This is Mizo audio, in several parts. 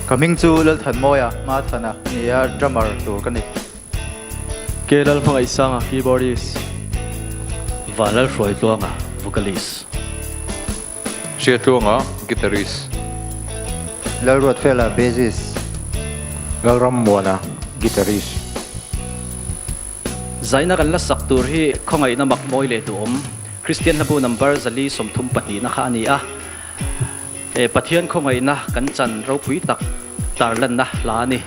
Ka hming chu Lalthanmawia Hmathana ni a, drummer tur ka ni. K Lalhmangaihsanga, keyboardist. Vanlalhruaitluanga, vocalist. Hriatluanga, guitarist. Lalruatfela, bassist. Lalrammuana, guitarist. Zaina kan la sak tur hi khawngaihna mak mawi leh duhawm Kristian hlabu number 432 na kha a ni a. Pathian khawngaihna kan chan ropui tak tarlanna hla a ni.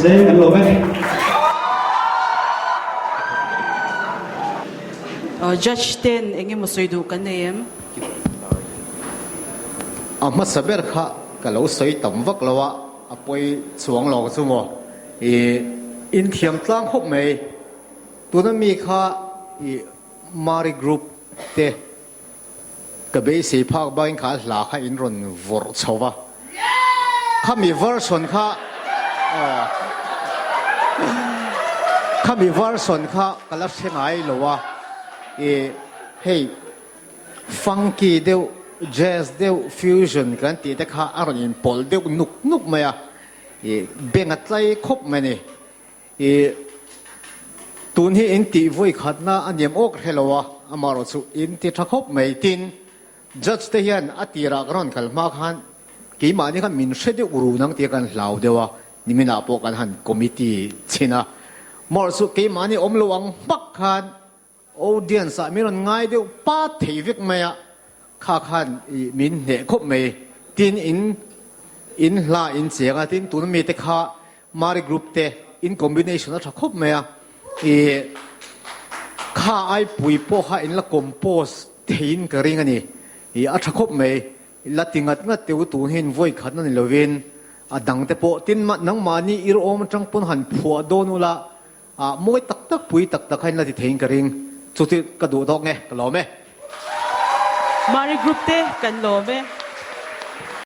se kan lawm e. Judge ten eng emaw sawi duh kan nei em? A hmasa ber kha ka lo sawi tam vak lo a, a pawi chuang lo chu maw. I inthiam tlang khawp mai. Tuna mi kha i Mari group te ka beisei phak bakin kha hla kha in rawn vawrh chho va, khami version kha aw khami version kha ka la hre ngai lo a, i hei funky deuh jazz deuh fusion kan tih te kha a rawn inpawlh deuh nuk nuk mai a, i beng a tlai khawp mai a ni. I tun hi in tih vawi khatna a niam awk hre lo a, amaherawh chu in ti tha khawp mai. Tin, judge te hian a tirah ka rawn kal hma khan keimahni khan min hre deuh run ang tih kan hlau deuh a, niminah pawh kan han committee chhin a, amaherawh chu keimahni awm lo ang hmak khan audience ah min rawn ngai deuh pat thei vek mai a, kha khan i min hneh khawp mai. Tin, in in hla in cheng a, tin tuna mite kha Mari group te in combination a tha khawp mai a, i kha ai pui pawh kha in la compose theiin ka ring a ni, i a tha khawp mai. La ti ngat ngat teu tun hian vawi khat na ni lovin a dang te pawh tin nangmahni ir awm atang pawn han phuah dawn ula Ah mawi tak tak pui tak tak kha in la ti theiin ka ring. Chu chu ka duh tawk nge, ka lawm e. Mari group te kan lawm e.